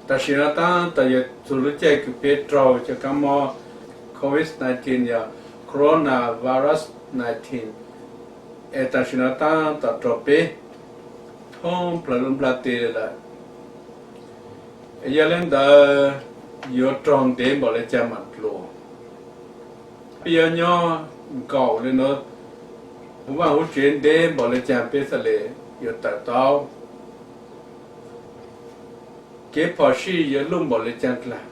Tam sim no tab tom yog txug lub caij kws peb raug cov kab mob COVID nineteen, yog coronavirus nineteen, es tam sim no tab tom raug peb thoob plawg lub nplaj teb lawm. Yog le ntawd yuav raug ntev npaum le caag mam dlua? Peb yuav nyob nkaum le nuav huv vaaj huv tsev ntev npaum le caag peb xaav le yuav tawm tau? Kev phom sij yuav luj npaum le caag dlaag?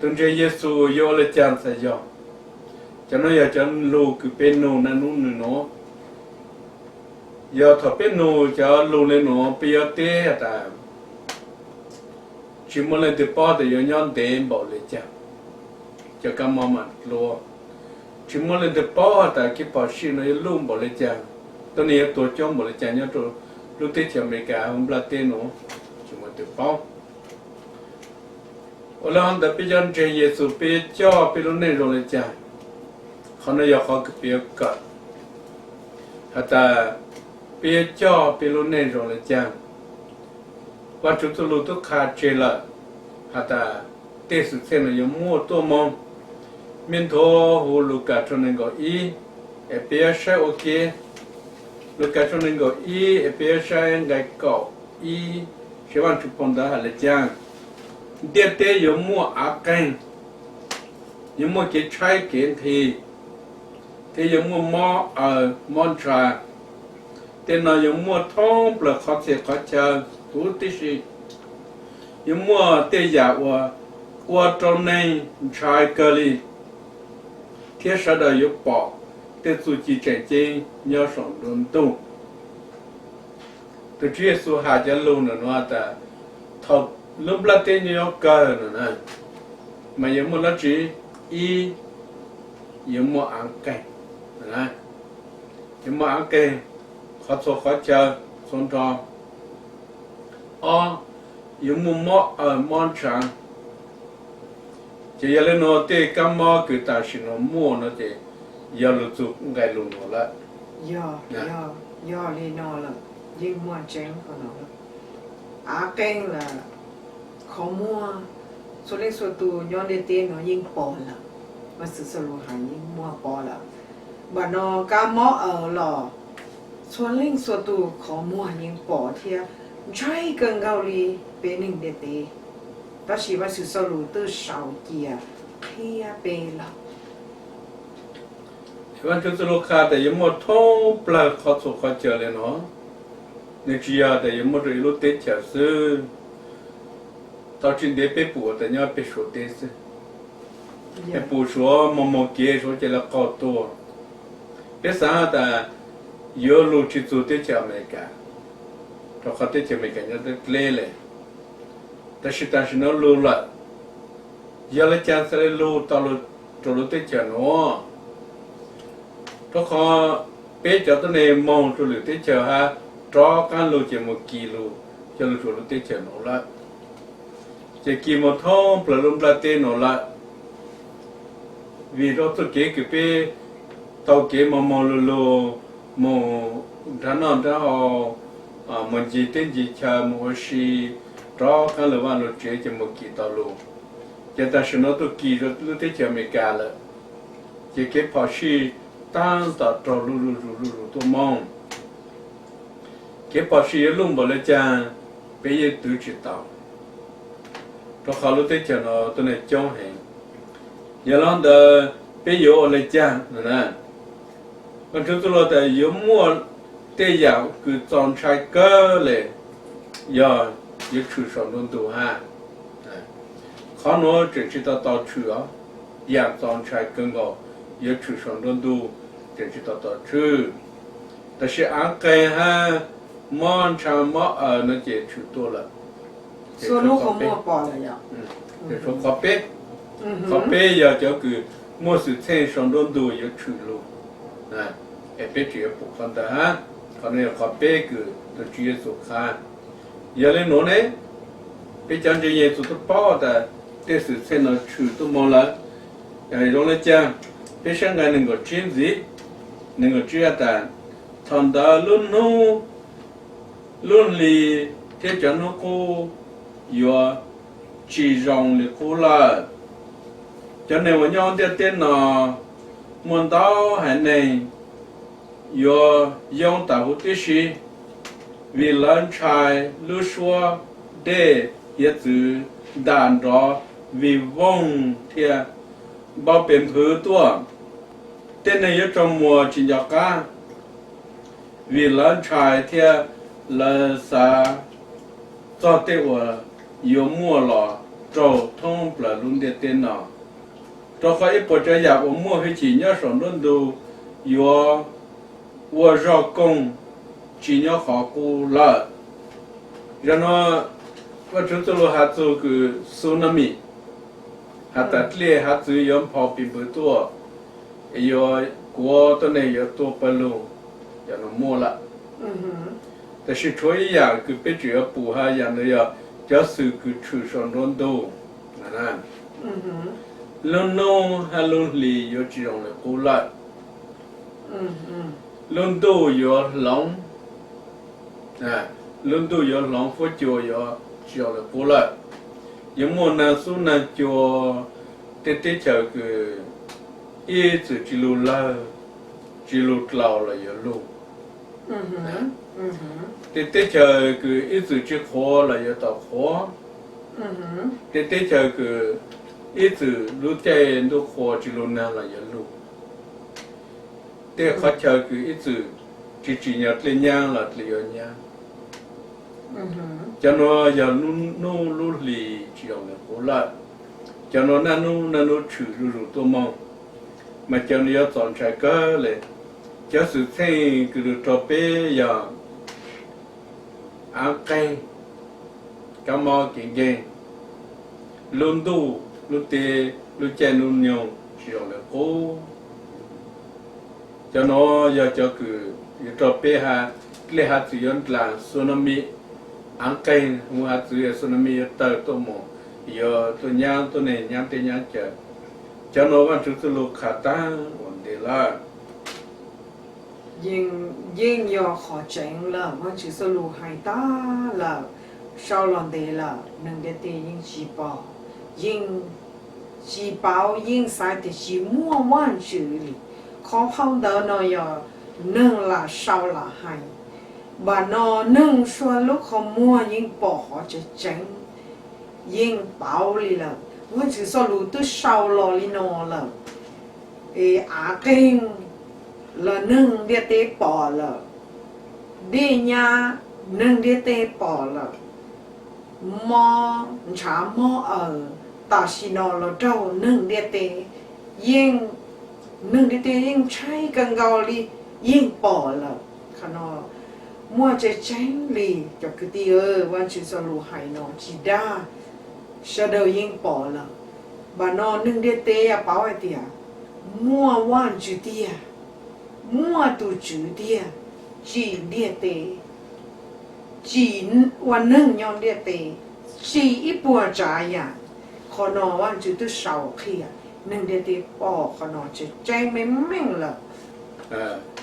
Tug ntseeg Yexus yuav ua le caag txhad yog? Cov nuav yog cov lug kws peb nug naj nub nwg nuav. Yog thaum peb nug cov lug le nuav peb yuav teb has tas, tsi muaj leej twg paub tas yuav nyob ntev npaum le caag cov kab mob mam dlua. Tsi muaj leej twg paub has tas kev phom sij nuav yuav luj npaum le caag, tuab neeg yuav tuag coob npaum le caag nyob rua lub teb chaws Amelikas huv nplaj teb nuav. Tsi muaj leej twg paub. Ua le hov ntawd peb cov ntseeg Yexus peb yuav coj peb lub neej zoo le caag? Qhov nuav yog qhov kws peb yuav kawm, has tas peb yuav coj peb lub neej zoo le caag. Vaajtswv txuj lug tub qha tseg lawm has tas tej xwm txheej nuav yuav muaj tuaj moog. Mej nthuav huv Lukas tshooj neeg nkaum ib, es peb yuav saib ua ke. Lukas tshooj neeg nkaum ib es peb yuav saib nqai kaum ib, saib Vaajtswv phau ntawv has le caag. Ntiaj teb yuav muaj av qeeg, yuav muaj kev tshaib kev nqhis, thiab yuav muaj mob aws mob ntsha. Tej no yuav muaj thoob plawg qhov txhia qhov chaw huv tib si. Yuav muaj tej yam uas ua rau neeg ntshai kawg li, thiab sawv daws yuav pom tej txuj ci tseem ceeb nyob saum nruab ntug. Tus Tswv Yexus has cov lug ntawm nuav tas thaum lub nplaj teb nyob kawg no na, mas yuav muaj dlaab tsi? Ib, yuav muaj av qeeg, yuav muaj av qeeg qhov txhua qhov chaw txhua nrho. Ob, yuav muaj mob aws mob ntsha. Ces yog le nuav tej kab mob kws tam sim nuav muaj no ces yog lug txug nqe lug nuav lawm. Yog, yog, yog li no lawm, yeej muaj tseeb qhov no lawm. Av qeeg lawm, qhov muag, txhua leej txhua tug nyob ntiaj teb no yeej pom lawm. Vaajtswv txuj lug has yeej muaj pom lawm. Npaum no kab mob aws los txhua leej txhua tug qhov muag yeej pom thiab ntshai kawg nkaus li peb neeg ntiaj teb. Tab sis Vaajtswv txuj lug twb sau cia qhia peb lawm. Vaajtswv txuj lug qha tas yuav muaj thoob plawg qhov txhua qhov chaw le no. Nws tsi yog tas yuav muaj rua ib lub teb chaws xwb. Tau tsi ntev peb pum tas nyob peg Suav teb xwb. Peb pum Suav moog moog kev Suav ca le qaug tuaj. Peb xaav tas yuav lug tsi txug teb chaws Amelikas, rua qhov teb chaws Amelikas nyob dleb dleb le. Tab sis tam sim no lug lawm, yog le caag xaav le lug tau rua lub teb chaws nuav? Rua qhov peb cov tuab neeg moog rua lwm teb chaws hab rov qaab lug ces moog kis lug coj lug rua lub teb chaws nuav lawm. Ces kis moog thoob plawg lub nplaj teb nuav lawm. Vim rua txuj kev kws peb taug kev moog moog lug lug, moog nrhav noj nrhav haus, moog ncig teb ncig chaw moog ua si, rov qaab lug vaaj lug tsev ces moog kis tau lug. Ces tam sim no tuaj kis rua lub teb chaws Amelikas lawm, ces kev phom sij taab tom raug luj luj zus luj zus tuaj moog. Kev phom sij yuav luj npaum le caag, peb yeej twv tsi tau, rua qhov lub teb chaws no tuab neeg coob heev. Yog le ntawd peb yuav ua le caag? Vaajtswv txuj lug tas yuav muaj tej yaam kws txaus ntshai kawg le, yog yuav tshwm saum nruab ntug hab. Qhov nuav tseem tsi tau tau tshwm os. Yaam txaus ntshai kawg nkaus yuav tshwm saum nruab ntug tseem tsi tau tau tshwm. Tab sis av qeeg hab mob ntsha mob aws no ces tshwm tuaj lawm. Qhov peb, qhov peb yog cov kws muaj xwm txheej saum nruab ntug yuav tshwm lug, es peb tseem yuav pum qhov ntawd hab. Qhov no yog qhov peb kws tus Tswv Yexus qha. Yog le nuav ne, peb cov ntseeg Yexus twb paub tas tej xwm txheej no tshwm tuaj moog lawm. Zoo le caag? Peb saib nqai neeg nkaum tsib ntxiv. Neeg nkaum tsib has tas, thaum ntawd lub hnub, lub hli thiab cov hnub qub yuav tsis zoo li qub lawm. Cov neeg uas nyob ntiaj teb no muaj ntau haiv neeg yuav yoob tas huv tib si, vim lawv ntshai lub suab dej hiav txwv ntam nrov vij voog thiab npau pes nphwv tuaj. Tej neeg yuav tsaug muag tsis nco qab, vim lawv ntshai thiab lawv xav txog tej uas yuav muaj los raug thoob plaws lub ntiaj teb no, rau qhov ib puas tsav yam uas muaj hwj chim nyob saum nruab ntug yuav ua zog koog tsis nyob qhov qub lawm. Zaj no Vajtswv txoj lus has txog kws tsunami, has tas dlej hav txwv yuav nphau pes nphwv tuaj, yuav kuav tuab neeg yuav tuaj pawg lug, yog no muaj lawm. Tab sis tshuav ib yam kws peb tseem yuav pum hab yam ntawd yog cov xwm kws tshwm saum nruab ntug. Lub hnub hab lub hli yuav tsis zoo li qub lawm. Lub ntuj yuav hloov, lub ntuj yuav hloov, huab cua yuav tsis zoo li qub lawm. Yuav muaj neeg xub neeg cua, tej teb chaws kws ib txwm tsis lug lawg, tsis lug dlaus los yuav lug. Tej teb chaws kws ib txwm tsis qhuav los yuav tau qhuav. Tej teb chaws kws ib txwm lub caij ntuj qhua tsis lug nag los yuav lug. Tej qhov chaw kws ib txwm tsis tsim nyog dlej nyaab los dlej yuav nyaab. Cov nuav yog lub hnub lub hli tsis zoo li qub lawm. Cov nuav naj nub naj nub tshwm zuj zus tuaj moog, mas cov nuav yuav txaus ntshai kawg le. Cov xwm txheej kws lug rau peb yog av qeeg, kab mob kev nkeeg, lub ntuj lub teb, lub caij lub nyoog tsis zoo li qub. Cov nuav yog cov kws yuav rau peb hab, dlej hav txwv yuav ndlaag, tsunami, av qeeg, huv hav txwv, tsunami yuav tawg tuaj moog, yuav tuaj nyaab tuab neeg nyaab teb nyaab chaw. Cov nuav Vaajtswv txuj lug qha taag ua ntev lawm. Yeej yog qhov tseeb lawm, Vaajtswv txuj lug hais taag lawm, sau los ntev lawm, neeg ntiaj teb yeej tsis pom, yeej tsis paub, yeej xav tias tsis muaj Vaajtswv li. Qhov phau ntawv no yog neeg lam sau lam hais. Npaum no neeg suav lub qhov muag yeej pom qhov tseeb tseeb, yeej paub li lawm. Vaajtswv txuj lug twb sau los li no lawm. Av qeeg los neeg ntiaj teb pom lawm, dej nyab neeg ntiaj teb pom lawm, mob ntshav mob awm tam sim no los raug neeg ntiaj teb, yeej, neeg ntiaj teb yeej ntshai kawg nkaus li, yeej pom lawm. Qhov no muaj tseeb tseeb li cov kwv tij, Vaajtswv txuj lug hais no tsis dag, sawv daws yeej pom lawm. Npaum no neeg ntiaj teb yuav paub hais tias muaj Vaajtswv tiag, muaj tus Tswv tiag, tsim ntiaj teb, tsim ua neeg nyob ntiaj teb, tsim ib puas tsav yam. Qhov no Vaajtswv twb sau qhia, neeg ntiaj teb pom qhov no tseeb tseeb meej meej lawm.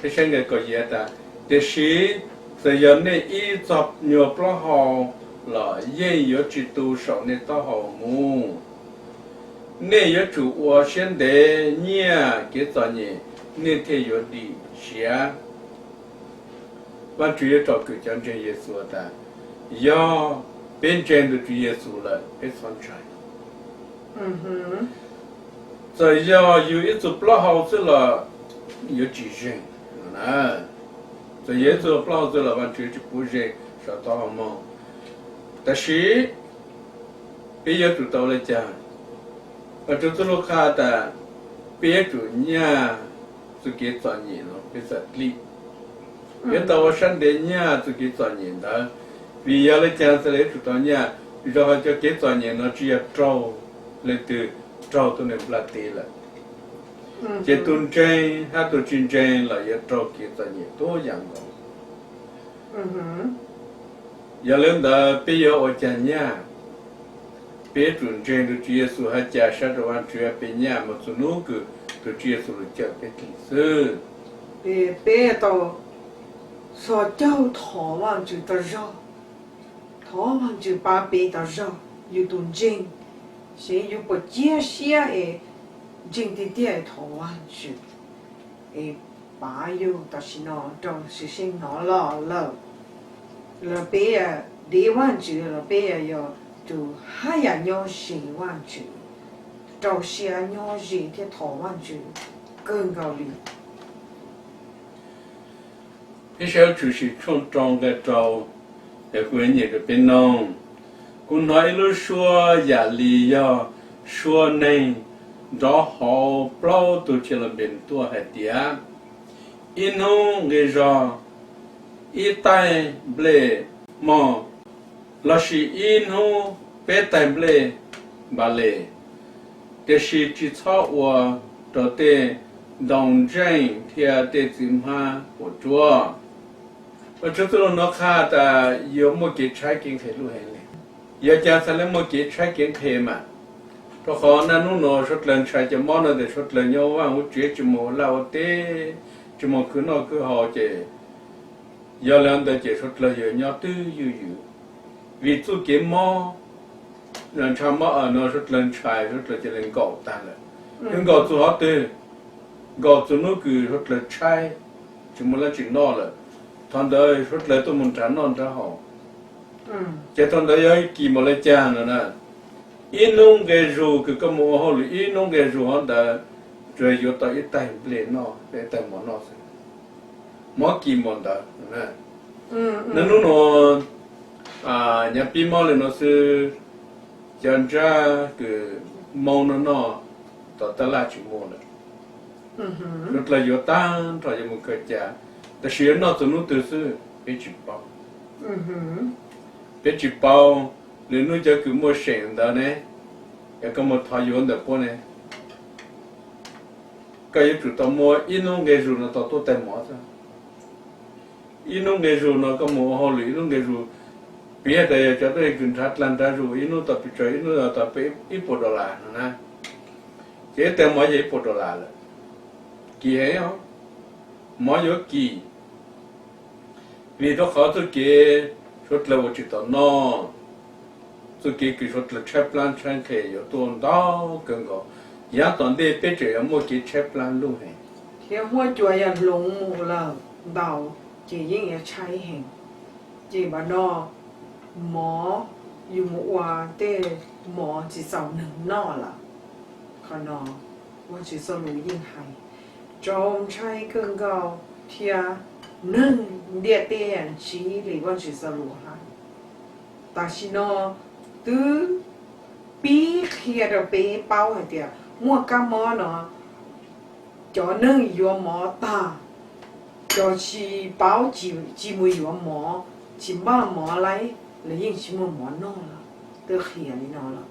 Peb saib nqe kaum yim tas, tiam sis txawm yog nej ib txoj nyuag plaub hau los yeej yuav tsis tu saum nej taub hau mus. Nej yuav tsum ua siab ntev nyiaj kev txom nyem, nej thiaj yuav dim siab. Vaajtswv yuav tsom kwm cov ntseeg Yexus tas, yog peb ntseeg tus Tswv Yexus lawm peb txhob ntshai. Txawm yog yug ib txoj plaub hau xwb los yuav tsis zeeg. Txawm yog ib txoj plaub hau xwb los Vaajtswv yuav tsis pub zeeg saum taub hau moog. Tab sis peb yuav tsum tau le caag? Vaajtswv txuj lug qha tas peb yuav tsum nyaj txuj kev txom nyem no peb txawm dlim. Peb tau ua sab ntev nyaj txuj kev txom nyem ntawd, vim yog le caag txawm le yuav tsum tau nyaj? Zoo hais cov kev txom nyem no tsis yog raug leej twg, raug tuab neeg nplaj teb lawm. Ces tus ntseeg hab tus tsis ntseeg los yuav raug kev txom nyem tuab yam nkaus. Yog le ntawd peb yuav ua caag nyaj? Peb yuav tsum ntseeg tus Tswv Yexus hab ca sab rua Vaajtswv peb nyaj moog txug nub kws tus Tswv Yexus lug cawm peb dlim xwb. Peb tau txhos caug thov Vaajtswv tau zog, Thov Vajtswv pab peb tau zoo yus tus ntseeg, seb yus puas cia siab es ntseeg tiag tiag es thov Vajtswv es pab yus tam sim no rau siv xeeb no los lawm. Los peb dev Vajtswv los peb yog tus haj yam nyob ze Vajtswv, rau siab nyob ze thiab thov Vajtswv kawg nkaus li. Peb saib Tshwm Sim tshooj rau nqe rau, es kuv nyeem rau peb noog. Kuv hnov ib lub suab yam li yog suab neeg nrov hauv plaub tug chelubim tuaj hais tias, ib hnub nqi zog ib taig nplej mog, lossis ib hnub peb taig nplej npales, tiam sis tsis txhob ua rau tej ntoo ntseej thiab tej txiv hmab puas tsuaj. Vajtswv txuj lus no qha tas yuav muaj kev tshaib kev nqhis lub heev li. Yog cas txhaj le muaj kev tshaib kev nqhis mas? Rau qhov naj hnub no suav dlawg ntshai cov mob no tias suav dlawg nyob vaj ua tsev tsis mus ua laj ua teb, tsis mus khwv noj khwv haus ces yog li ntawd ces suav dlawg yuav nyob twb ywj ywm. Vim txuj kev mob, ntshai mob no suav dlawg ntshai, suav dlawg cia li nkaum tag lawm. Twb nkaum txug qhov twg? Nkaum txug hnub kws suav dlawg tshaib, tsis muaj dlaab tsi noj lawm. Thaum ntawd suav dlawg tuaj mus nrhav noj nrhav haus, ces thaum ntawd yog kis npaum le caag no na. Ib hnub nqe zug kws koj mus ua hauj lwm ib hnub nqe zug hov ntawd, tsuas yuav tau ib taig nplej noj, ib taig mov noj xwb, mob kis npaum ntawd. Naj hnub no nyav pib mob le no xwb, cov ntsab kws moo no noj tom taj laj tsis muaj lawm. Suav dlawg yuav tag nrho yuav mus khaws ca, tab sis yuav noj txug hnub twg xwb peb tsis paub. Peb tsis paub, lwm hnub cov kws muaj seem ntawd ne, es koj mus thov yuav ntawm puab ne, koj yuav tsum tau muab ib hnub nqe zug no tau tuaj taig mov xwb. Ib hnub nqe zug no koj mus ua hauj lwm ib hnub nqe zug, piv tas yog cov tuab neeg kws nrhav dlaag nrhav zug ib hnub tau pes tsawg, ib hnub tau pes ib puas dollar no na, ces ib taig mov yog ib puas dollar lawm. Kis heev os, mov yuav kis. Vim rau qhov txuj kev suav dlawg ua tsis tau noj, txuj kev kws suav dlawg tshaib plab tshaib nqhis yuav tuaj ntau kawg nkaus. Yaav tom ntej peb tseem yuav muaj kev tshaib plab luj heev thiab huab cua yog hloov mus lawm ntau, ces yeej yuav tshaib heev. Ces npaum no mov, yus mus ua tej mov tsis txaus neeg noj lawm. Qhov no Vajtswv txoj lus yeej hais, txaus ntshai kawg nkaus thiab neeg ntiaj teb ntsib li Vajtswv txoj lus hais. Tam sim no twb pib qhia rau peb paub hais tias muaj kab mob no, cov neeg yuav mov tag, cov tsis paub tsis mus yuav mov, tsis npaj mov lawm, lawv yeej tsis muaj mov noj lawm. Twb qhia li no lawm.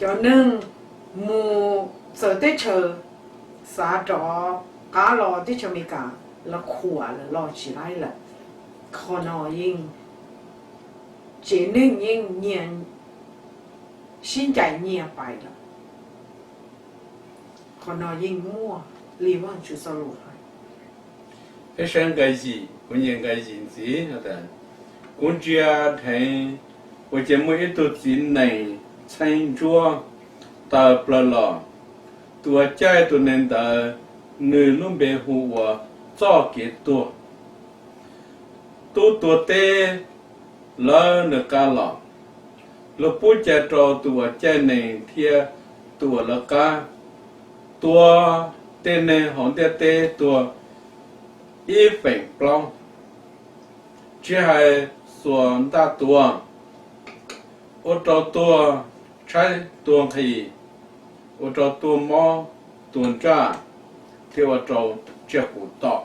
Cov neeg mus txawv teb chaws, xav rov qab los teb chaws Amelikas, lawv khuam lawm los tsis laib lawm. Qhov no yeej tsev neeg yeej nyias sib ncaim nyias pais lawm. Qhov no yeej muaj li Vajtswv txoj lus hais. Peb saib nqe yim, kuv nyeem nqe yim ntxiv. Kuv ntsia dheev ua ciav muaj ib tug txiv nees txheeb ntsuab taw plaws los. Tus uas caij tus nees ntawd, nws lub npe hu ua Txoj Kev Tuag. Tub tuag teb lawv nws qab los, luag pub cai rau tus uas caij nees thiab tus uas lawv qab. Tua tej neeg hauv ntiaj teb tuag ib feem plaub, tsis hais xuas ntaj tua, ua rau tuag tshaib tuag nqhis, ua rau tuag mob tuag ntsaj, thiab ua rau tsiaj qus tom.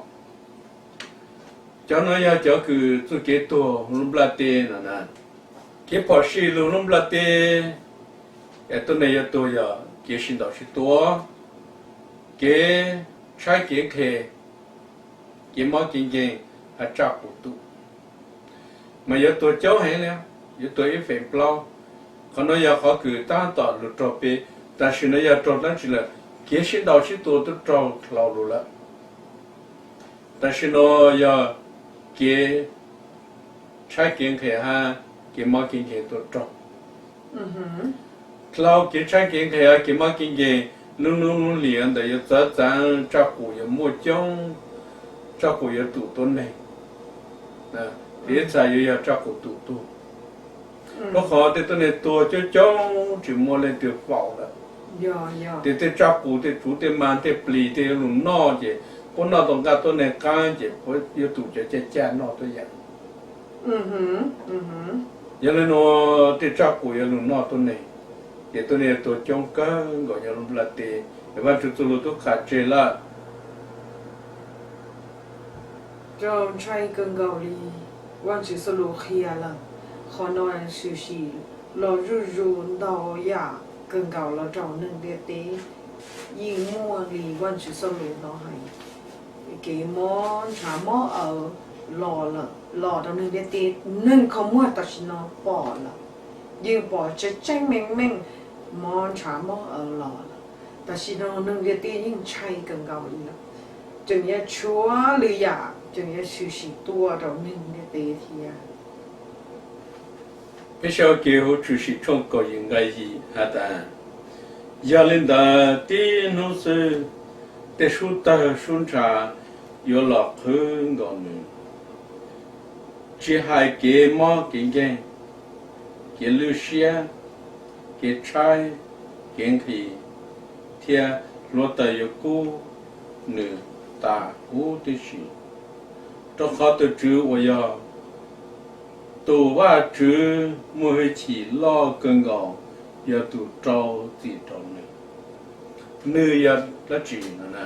Cov no yog cov kws txuj kev tuag lub nplaj teb no na. Kev phom sij lug lub nplaj teb, es tuab neeg yuav tuag yog kev sib ntaus sib tua, kev tshaib kev nqhis, kev mob kev nkeeg, hab tsaj qus tum. Mas yuav tuag coob heev li, yuav tuag ib feem plaub. Qhov no yog qhov kws tab tom lug raug peb, tam sim no yog raug dlaab tsi lawm? Kev sib ntaus sib tua twb raug dlhau lug lawm. Tam sim no yog kev tshaib kev nqhis hab kev mob kev nkeeg tuaj raug. Dlhau kev tshaib kev nqhis hab kev mob kev nkeeg, lub hnub lub hlis ntawd yuav txawv txav, tsaj qus yuav muaj coob, tsaj qus yuav tum tuab neeg, ib txha yuav yog tsaj qus tum tug. Rua qhov tej tuab neeg tuag coob coob tsis muaj leej twg faus lawm. Ces tej tsaj qus tej tsuv tej mas tej plis tej yuav lug noj ces puab noj tau nqaj tuab neeg qaab ces puab yuav tum cov caj caj noj tuab yaam. Yog le nuav tej tsaj qus yuav lug noj tuab neeg, ces tuab neeg yuav tuag coob kawg nkaus nyob lub nplaj teb, es Vaajtswv txuj lug tub qha tseg lawm. Raug ntshai kawg nkaus li, Vaajtswv txuj lug qhia lawm, qhov no tshwm sim los zuj zus ntau yam kawg nkaus los rau neeg ntiaj teb. Yeej muaj li Vaajtswv txuj lug no hais, kev mob ntshav mob awv los lawm, los rau neeg ntiaj teb, neeg kho muag tam sim no pom lawm, yeej pom tseeb tseeb meej meej, mob ntshav mob awv los lawm. Tam sim no neeg ntiaj teb yeej ntshai kawg nkaus li lawm, tseem yuav tshuav lwm yam tseem yuav tshwm sim tuaj rau neeg ntiaj teb thiab. Peb saib kev huv tshwm sim tshooj kaum yim nqai yim has tas, yog li ntawd tib hnub xwb tej sub tawg sub ntsha yuav los qhwv nkaus nws, tsis hais kev mob kev nkeeg, kev lwj siab, kev tshaib, kev nqhis, thiab hluav taws yuav kub nws tas huv tib si, rau qhov tus Tswv uas yog tus Vajtswv muaj hwj chim loj kawg nkaus yog tus rau txim rau nws. Nws yog dab tsi no?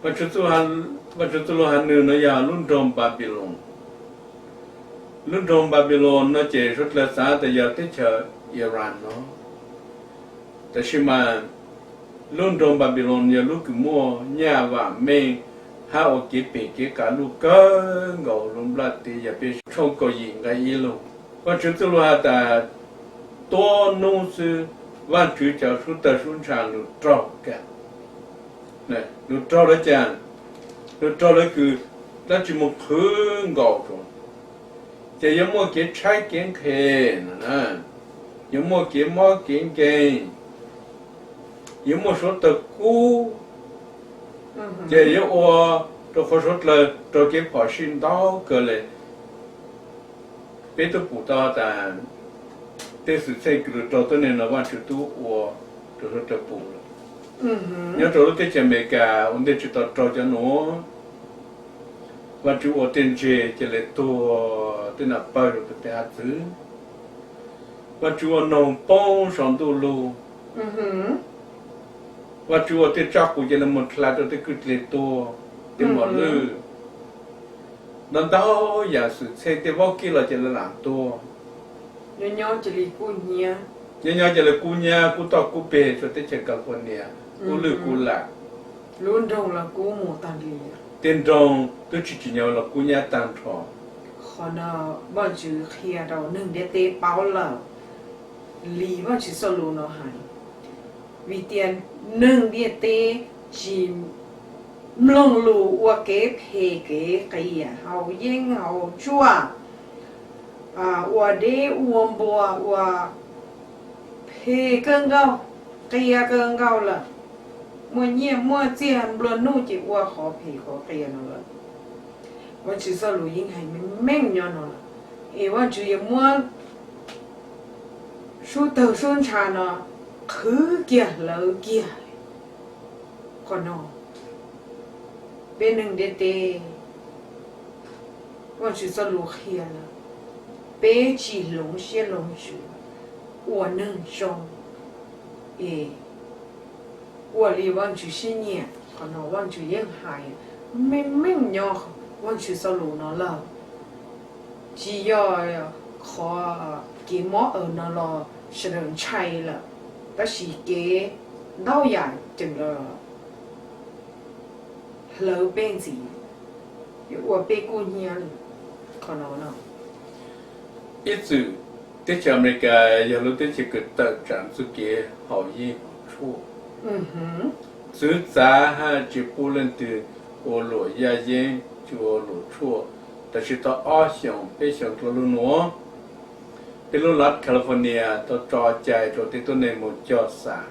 Vaajtswv txuj lug has nws no yog lub nroog Npanpiloos. Lub nroog Npanpiloos no ces suav dlawg xaav tas yog teb chaws Iran no, tab sis mas lub nroog Npanpiloos yog lub kws muaj nyaj vaam meej hab ua kev pem kev qav luj kawg nkaus lub nplaj teb. Yog peb tshooj kaum yim nqai ib lug, Vaajtswv txuj lug has tas, tuab hnub xwb Vaajtswv cov sub tawg sub ntsha lug raug kag, lug raug lawv cas? Lug raug lawv kws dlaab tsi moog qhwv nkaus, ces yuav muaj kev tshaib kev nqhis, yuav muaj kev mob kev nkeeg, yuav muaj suav tawg kub, ces yuav ua rau qhov suav dlawg raug kev phom sij ntau kawg le. Peb tub pum tau tas tej xwm txheej kws lug raug tuab neeg no Vaajtswv tub ua rau suav dlawg pum lawm. Nyob rau lub teb chaws Amelikas ua ntej tsis tau raug cov nuav, Vaajtswv ua tej ntseg ca le tuag tej nam pawg rau tej av txwv, Vaajtswv ua noog poob sau ntuj lug, Vaajtswv ua tej tsaj qus ca le moog dlha rau tej kwj deg tuag, tej mos lwj, ntau ntau yam xwm txheej, tej vaub kib los ca le lam tuag, nyob nyob ca le kub nyab kub toj kub peg, txhua teb chaws California kub lwj kub lam, tej nroog twb tsis tsim nyog los kub nyab tag nrho. Qhov no Vaajtswv qhia rau neeg ntiaj teb paub lawm li Vaajtswv txuj lug no hais, vim tias neeg ntiaj teb tsis mloog lus, ua kev phem kev qias, haus yeeb haus tshuaj, ua deb ua npua, ua phem kawg nkaus, qias kawg nkaus lawm, muaj nyiaj muaj txiag nplua nuj ces ua qhov phem qhov qias no lawm. Vaajtswv txuj lug yeej hais meej meej nyob no lawm, es Vaajtswv yuav muab sub tawg sub ntsha no qhwv kiag hlawv kiag. Qhov no peb neeg ntiaj teb, Vaajtswv txuj lug qhia lawm, peb tsis hloov siab hloov ntsws ua neeg zoo, es ua li Vaajtswv siab nyiam. Qhov no Vaajtswv yeej hais meej meej nyob Vaajtswv txuj lug no lawm, tsis yog qhov kev mob awv no los sawv daws ntshai lawm, tab sis kev ntau yam tseem los hlawv peb ntxiv, yuav ua peb kub hnyiab li. Qhov no, ib txwm teb chaws Amelikas yog lub teb chaws kws tawm tsaam txuj kev haus yeeb haus tshuaj, txwv txav hab tsis pub leej twg ua luam yaj yeeb, tsis ua luam tshuaj, Tam sim tau ob xyoos peb xyoos dua lub nuav, peb lub lav California tau tso cai rua tej tuab neeg moog cog xav.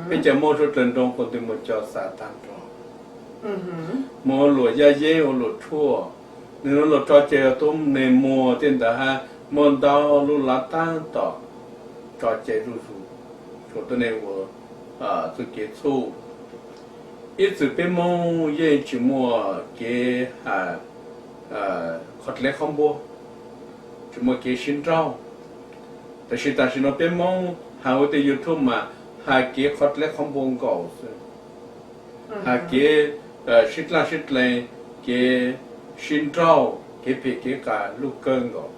Peb cov Moob suav dlawg nroo quas ntws moog cog xav taag nrho, moog ua luam yaj yeeb ua luam tshuaj. Nwg nuav luas tso cai rua tuab neeg muag tej ntawd hab muaj ntau lub lav taab tom tso cai zuj zus rua tuab neeg ua txuj kev txhuj. Ib txwm peb Moob yeej tsi muaj kev has qhov dleb qhov npua, tsi muaj kev sib nrauj. Tab sis tam sim nuav peb Moob has ua tej YouTube mas has kev qhov dleb qhov npua nkaus xwb, has kev sib dlaj sib dleeg, kev sib nrauj, kev phem kev qas lug kawg nkaus.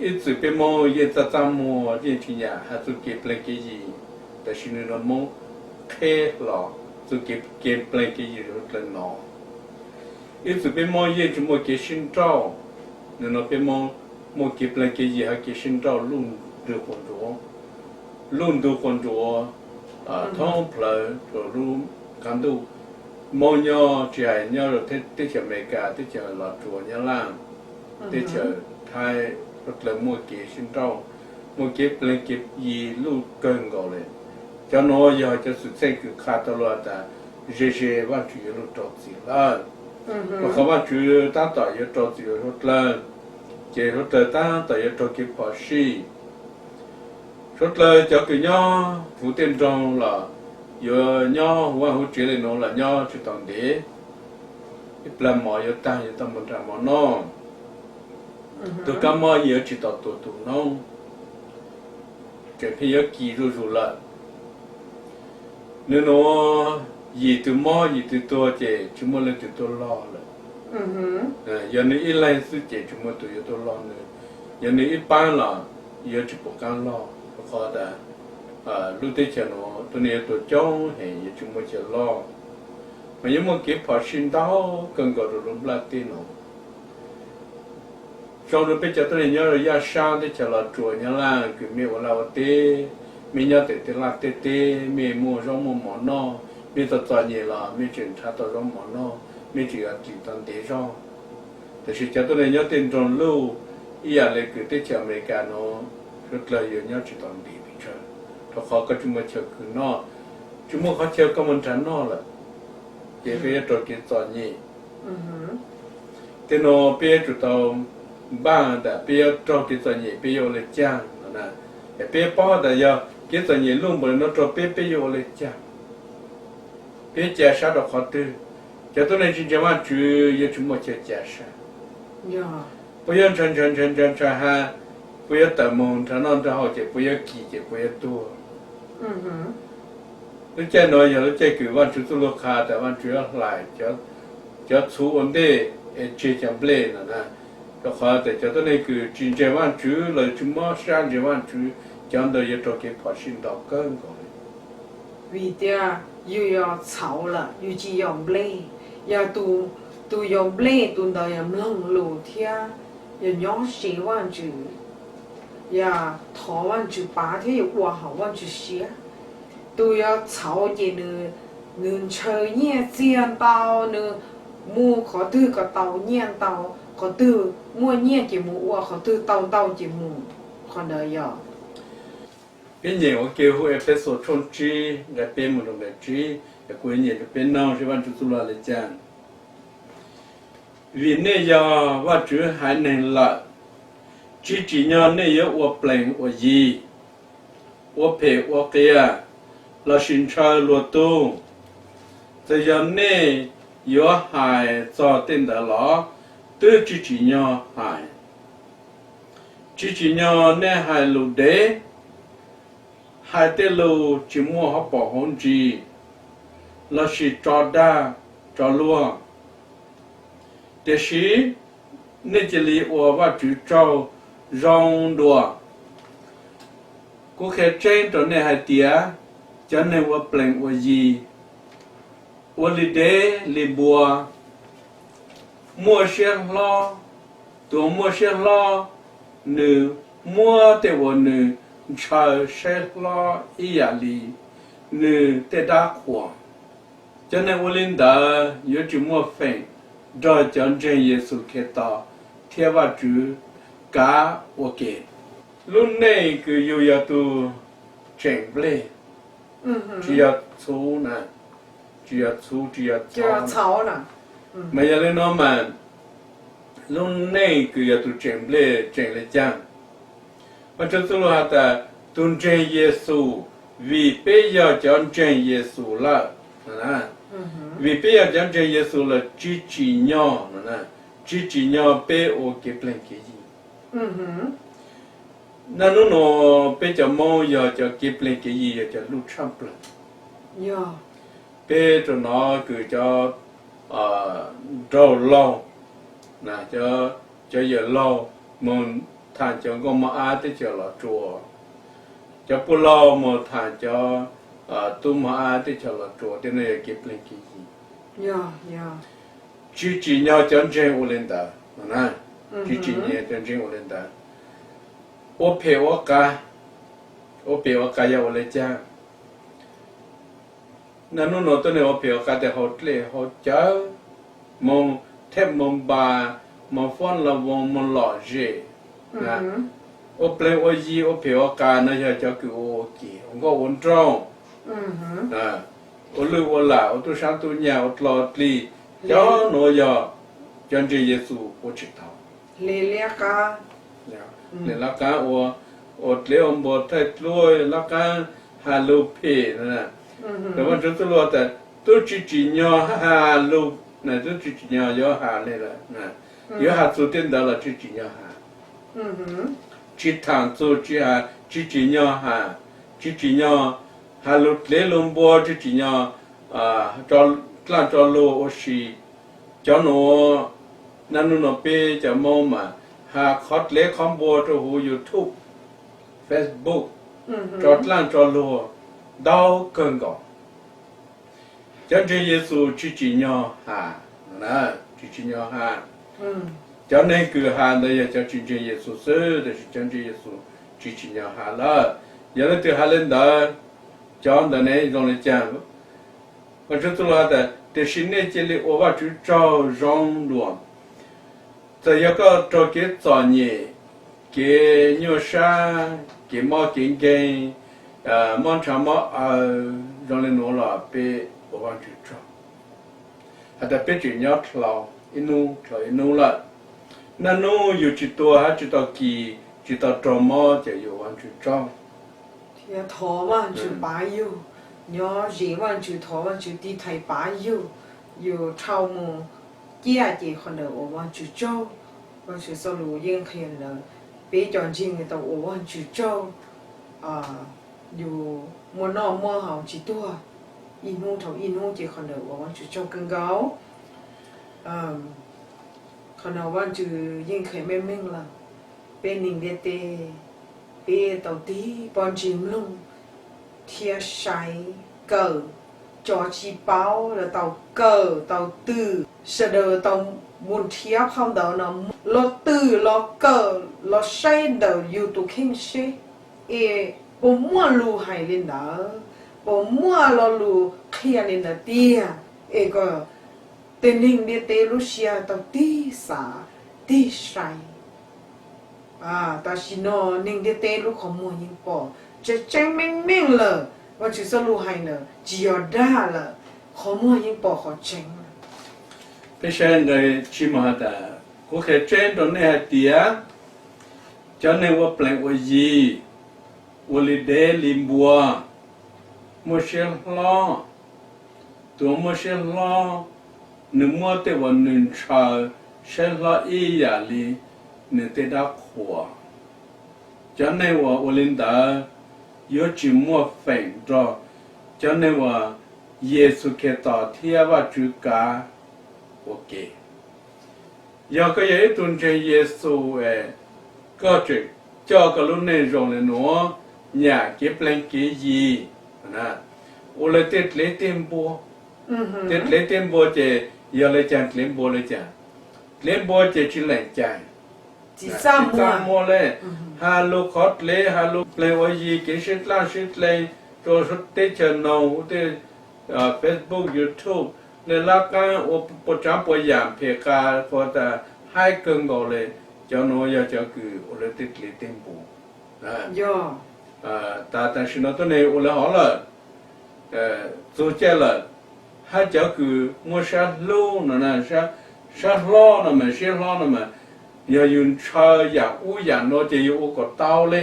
Ib txwm peb Moob yeej txaj txaj muag yeej tsi nyam has txuj kev pleeg kev yig, tab sis nwg nuav Moob qheb hlo txuj kev pleeg kev yig rua dlawg nov. Ib txwm peb Moob yeej tsi muaj kev sib nrauj, nwg nuav peb Moob muaj kev pleeg kev yig hab kev sib nrauj luj ntug quas ntsuav, luj ntug quas ntsuav thoob plawg rua lub qab ntuj. Moob nyob tsi has nyob rua teb chaws Amelikas, teb chaws Los Tsuas, Nyab Laj, teb chaws Thaib, suav dlawg muaj kev sib nrauj, muaj kev pleeg kev yig luj kawg nkaus le. Cov nuav yog cov xwm txheej kws qha tau lug has tas ze ze Vaajtswv yuav lug rau txim lawm, rua qhov Vaajtswv taab tom yuav rau txim rua suav dlawg, ces suav dlawg taab tom yuav raug kev phom sij. Suav dlawg cov kws nyob huv tej nroog los yuav nyob huv vaaj huv tsev le nuav los nyob tsi tau ntev, ib plag mov yuav taag yuav tau moog nrhav mov noj. Tug kab mob yuav tsi tau tuag tug noob, tseem pheej yuav kis zuj zus lawm. Nwg nuav yim tug mob yim tug tuag ces tsi muaj leej twg tuaj log lawm. Yog nwg ib leeg xwb ces tsi muaj tug yuav tuaj log nwg. Yog nwg ib paab los yuav tsi pum qaab log, rua qhov tas lub teb chaws nuav tuab neeg yuav tuag coob heev yuav tsi muaj chaw log, mas yuav muaj kev phom sij ntau kawg nkaus rua lub nplaj teb nuav. Zoo rua peb cov tuab neeg nyob rua yaj sab teb chaws Los Tsuas, Nyab Laj kws mej ua laj ua teb, mej nyob tej tej laj tej teb, mej muaj zaub muaj mov noj, mej txom txom nyem los mej tseem nrhav tau zaub mov noj, mej tseem yuav kis tau ntev zog. Tab sis cov tuab neeg nyob tej nroog luj, ib yam le kws teb chaws Amelikas nuav, suav dlawg yuav nyob tsi tau ntev pes tsawg, rua qhov koj tsi muaj chaw kws noj, tsi muaj qhov chaw koj muaj nrhav noj lawm, ces peb yuav raug kev txom nyem. Tej nuav peb yuav tsum tau npaaj tas peb yuav raug kev txom nyem peb yuav ua le caag no na. Es peb paub tas yog kev txom nyem luj npaum le nuav rua peb, peb yuav ua le caag? Peb ca sab rua qhov twg? Cov tuab neeg tsi ntseeg Vaajtswv yuav tsi muaj chaw ca sab. Puab yuav ntshaw ntshaw ntshaw ntshaw ntshaw has, puab yuav tawm moog nrhav noj nrhav haus ces puab yuav kis ces puab yuav tuag. Lub caij nuav yog lub caij kws Vaajtswv txuj lug qha tas Vaajtswv yuav hlais cov txhuv ua ntej es tseg cov nplej no na. Rua qhov tas cov tuab neeg kws tsi ntseeg Vaajtswv los tsi mob sab ntseeg Vaajtswv, cov ntawd yuav raug kev phom sij ntau kawg nkaus li. Vim tias yug yog txhauv lawm yug tsi yog nplej, yog tus yog nplej tus ntawd yog mloog lus thiab yog nyob ze Vaajtswv, yog thov Vaajtswv pab thiab yog ua hauv Vaajtswv siab. Tus yog txhauv ces nws, nws ntshaw nyiaj txiag ntau, nws mus qhov twg kom tau nyiaj ntau, qhov twg muaj nyiaj ces mus ua, qhov twg tau ntau ces mus. Qhov ntawd yog peb nyeem ua ke huv Efexus tshooj tsib nqai peb mus rau nqai tsib, es kuv nyeem rau peb noog seb Vaajtswv txuj lug le caag. Vim nej yog Vaajtswv haiv neeg lawm, tsi tsim nyog nej yuav ua plees ua yi, ua phem ua qias, lossis ntshaw luag tug. Txawm yog nej yuav hais txog tej ntawd los twb tsi tsim nyog hais. Tsi tsim nyog nej hais lus dev, hais tej lus tsi muaj hauv paus hauv ntsis, lossis tso dag tso luag. Tiam sis nej cia li ua Vaajtswv tsaug zoo dua. Kuv qhia tseeb rau nej hais tias cov neeg ua plees ua yi, ua li dev li npua, muaj siab hlob. Tus uas muaj siab hlob, nws muab tej uas nws ntshaw saib hlob ib yam li nws tej dab qhuas. Cov neeg ua li ntawd yuav tsis muaj feem nrog cov ntseeg Yexus Khetos thiab Vajtswv kav ua ke. Lub neej kws yus yog tus tseem nplej, tsis yog txhuv na, tsis yog txhuv, tsis yog txhov. Mas yog li no mas lub neej kws yog tus tseem nplej tseem le caag? Vajtswv txuj lug has tas tus ntseeg Yexus, vim peb yog cov ntseeg Yexus lawm, vim peb yog cov ntseeg Yexus lawm tsis tsim nyog, tsis tsim nyog peb ua kev pleg kev yi. Naj nub nua peb cov Moob yog cov kev pleg kev yi yog cov luj tshaj plawg. Peb rua nov kws cov nraug laug, cov yawm laug moog thaam cov nkauj mog ab teb chaws Los Tsuas, cov puj laug moog thaam cov tub mog ab teb chaws Los Tsuas, tej no yog kev pleg kev yi. Tsis tsim nyog cov ntseeg ua le ntawd, tsis tsim nyog cov ntseeg ua le ntawd. Ua phem ua qa, ua phem ua qa yog ua le caag? Naj nub nua tuab neeg ua phem ua qa tes haus dlej haus cawv, moog theb moog npas, moog fob la voos, moog lom zem. Ua pleg ua yi ua phem ua qa no yog cov kws ua ua ke ua nkauj ua nraug, ua lwj ua lam, ua tub saab tub nyag, ua dlog ua dlig, cov nuav yog cov ntseeg Yexus ua tsis tau. Lawv lab qaab ua, ua dlev ua npua, thaij duab, lab qaab has lug phem. Tes Vajtswv txuj lug tas tub tsis tsim nyog has lug, tub tsis tsim nyog yuav has le lawm, yuav has txug tej ntawd los tsis tsim nyog has. Tsis thaam txug, tsis tsim nyog has, tsis tsim nyog has lug dlev lug npua, tsis tsim nyog dlaaj tso lug ua si. Cov nuav, naj nub nua peb cov Moob mas has qhov dlev qhov npua rua huv YouTube, Facebook, tso dlaaj tso lug ntau kawg nkaus. Cov ntseeg Yexus tsis tsim nyog has, tsis tsim nyog has. Cov neeg kws has ntawd yog cov tsis ntseeg Yexus xwb, tab sis cov ntseeg Yexus tsis tsim nyog has lawm. Yog leej twg has le ntawd, cov ntawd ne zoo le caag? Vajtswv txuj lug has tas tiam sis nej cia li ua Vajtswv tsaug zoo dua. Txawm yog koj raug kev txom nyem, kev nyuaj sab, kev mob kev nkeeg, mob ntshav mob aw, zoo le nuav los peb ua Vajtswv tsaug. Has tas peb tseem nyob dlhau ib nub dlhau ib nub lawm. Naj nub yus tsis tuag hab tsis tau kis, tsis tau raug mob ces yus ua Vajtswv tsaug. Thov Vajtswv pav yug, nyob ze Vajtswv, thov Vajtswv tiv thaiv pav yug, yus dhau mus ciaj ces qhov ntawd ua Vajtswv tsaug. Vajtswv txoj lus yeej qhia lawm, peb cov ntseeg tau ua Vajtswv tsaug. Yus muaj noj muaj haus tsis tuag, ib hnub dhau ib hnub ces qhov ntawd ua Vajtswv tsaug kawg nkaus. Qhov no Vajtswv yeej qhia meej meej lawm, peb neeg ntiaj teb, peb tau tig pob ntseg mloog thiab saib kawm, cov tsis paub los tau kawm tau twm, sawv daws tau mus nrhiav phau ntawv no los twm los kawm los saib ntawm yus tus kheej seb es puas muaj lus hais li ntawd, puas muaj lo lus qhia li ntawd tiag, es kom tej neeg ntiaj teb lub siab tau tig xav tig saib. Tam sim no neeg ntiaj teb lub qhov muag yeej pom tseeb tseeb meej meej lawm, Vajtswv txoj lus hais lawm tsis yog dag lawm, qhov muag yeej pom qhov tseeb lawm. Peb saib nqe tsib mas has tas, kuv qhia tseeb rau nej hais tias cov neeg ua plees ua yi, ua li dev li npua, muaj siab hlob. Tus muaj siab hlob, nws muab tej uas nws ntshaw saib hlob ib yam li nws tej dab qhuas. Cov neeg uas ua li ntawd yuav tsis muaj feem nrog cov neeg uas Yexus Khetos thiab Vajtswv kav ua ke. Yog koj yog ib tug ntseeg Yexus es koj tseem coj koj lub neej zoo li nuav, nyam kev plees kev yi, ua li tej dlev tej npua. Tej dlev tej npua ces yog li cas dlev npua li cas? Dlev npua ces tsis lees cai, tsis txaj muag le, has lus qhov dlev, has lus plees ua yi, kev sib dlaaj sib dlees rua teb chaws noog, tej Facebook, YouTube, nej lab qaab ua puas tsaav puas yaam phem qas qhuav tas haib kawg nkaus le. Cov nuav yog cov kws ua lawv tej dliv tej npus. Tas tam sim no tuab neeg ua lawv hov lawm, txug caij lawm, hab cov kws muaj sab hlub no, sab hlob no mas, siab hlob no mas, yog yug ntshaw yaam ub yaam no ces yug ua kom tau le.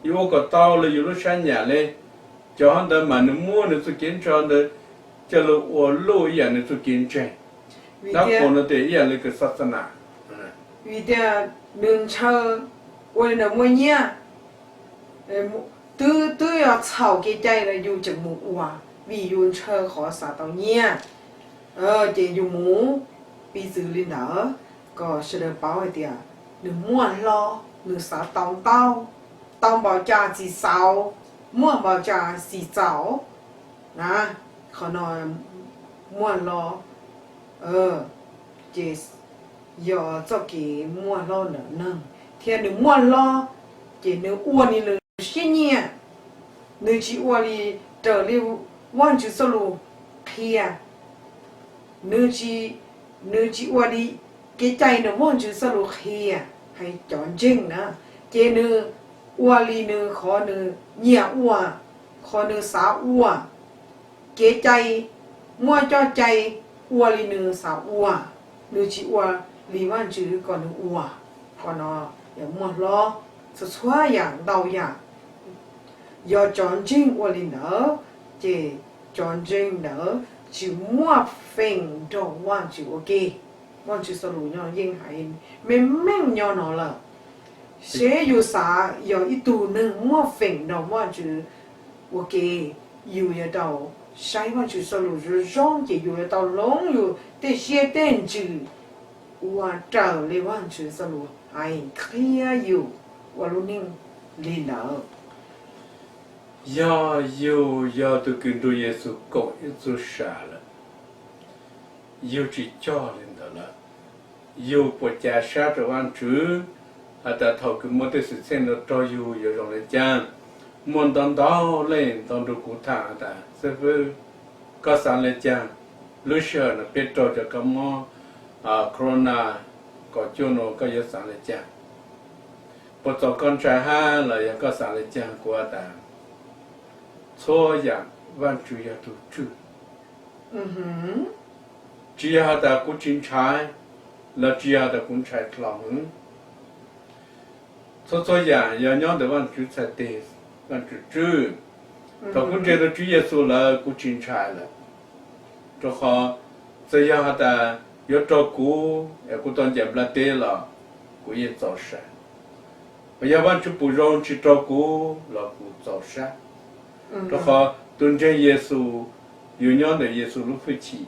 Yug ua kom tau le yug lub sab nyam le. Cov hov ntawd mas nws muab nws txuj kev ntshaw ntawd coj lug ua luj ib yaam nws txuj kev ntseeg. Dab qhuas no tes ib yaam le kws xa xa nam. Vim tias nws ntshaw ua li ntawd muaj nyiaj, twb, twb yog txhaum kev cai los yus tseem mus ua, vim yus ntshaw qhov xav tau nyiaj. Ces yus mus, piv txwv li ntawd, kom sawv daws paub hais tias nws muaj hlob, nws xav tau ntau, tau npaum cas txiv xaus, muaj npaum cas txiv txaus na. Qhov no muaj hlob, ces yog txoj kev muaj hlob ntawm neeg, thiab nws muaj hlob ces nws ua li nws siab nyiam, nws tsis ua li raws li Vajtswv txoj lus qhia, nws tsis, nws tsis ua li kev cai ntawm Vajtswv txoj lus qhia, hais cov ntseeg na, ces nws ua li nws qhov nws nyiam ua, qhov nws xav ua. Kev cai muaj coj cai ua li nws xav ua, nws tsis ua li Vajtswv kom nws ua. Qhov no yog muaj hlob. Txhua txhua yaam ntau yaam yog cov ntseeg ua li ntawd, ces cov ntseeg ntawd tsis muaj feem nrog Vajtswv ua ke. Vajtswv txoj lus nyob yeej hais meej meej nyob no lawm. Seb yus xav yog ib tug neeg muaj feem nrog Vajtswv ua ke, yus yuav tau saib Vajtswv txoj lus zoo zoo, ces yus yuav tau hloov yus tej siab tej ntsws ua raws li Vajtswv txoj lus hais qhia yus ua lub neej li ntawd. Yog yus yog tug kws nrug Yexus koom ib txuj sa lawm, yug tsis coj li ntawd lawm, yug puas ca sab rua Vajtswv has tas thaum kws muaj tej xwm txheej ntawd raug yug yuav zoo le caag? Muaj ntau ntau leej tau nrug kuv tham has tas, Xib fwb, koj xaav le caag? Lub sij hawm no peb raug cov kab mob corona kaum cuaj no koj yuav xaav le caag? Puas txaus koj ntshai hab los yog koj xaav le caag? Kuv has tas, txhua yaam Vajtswv yog tug tswj. Tsis yog has tas kuv tsis ntshai, los tsis yog has tas kuv ntshai dlhau heev. Txhua txhua yaam yog nyob ntawm Vajtswv txhais teg, Vajtswv tswj. Thaum kuv ntseg tau Tswv Yexus lawm kuv tsis ntshai lawm, rua qhov txawm yog has tas yuav raug kuv es kuv tau ncaim nplaj teb los kuv yeej txaus sab. Yog Vajtswv pum zoo tsis raug kuv los kuv txaus sab, rua qhov tug ntseeg Yexus, yus nyob ntawm Yexus lub hwj chim,